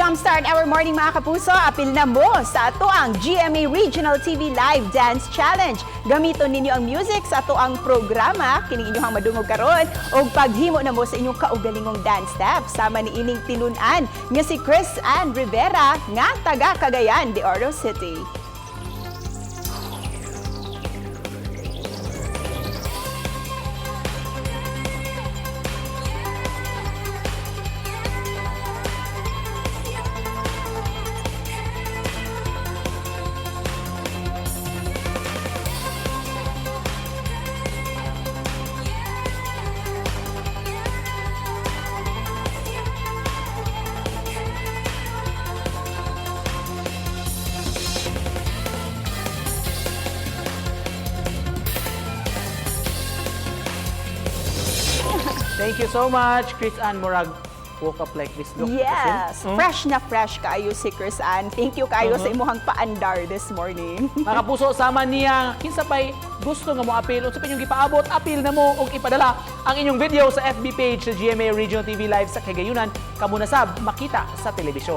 Jumpstart our morning, mga kapuso, apil na mo sa atoang GMA Regional TV Live Dance Challenge. Gamiton ninyo ang music sa atoang programa, kining inyong madungog karon, ug paghimo na mo sa inyong kaugalingong dance steps. Sama ni ining tinun-an nga si Chris Ann Rivera nga taga Cagayan de Oro City. Thank you so much, Chris Ann. Murag woke up like this. Look. Yes, fresh na fresh kaayo si Chris Ann. Thank you kaayo sa imuhang paandar this morning. Mga kapuso, sama niya, kinsa pay gusto nga mo apil, unsa pa inyong gipaabot, apil na mo og ipadala ang inyong video sa FB page sa GMA Regional TV Live sa Kagayunan, kamo na sab makita sa telebisyon.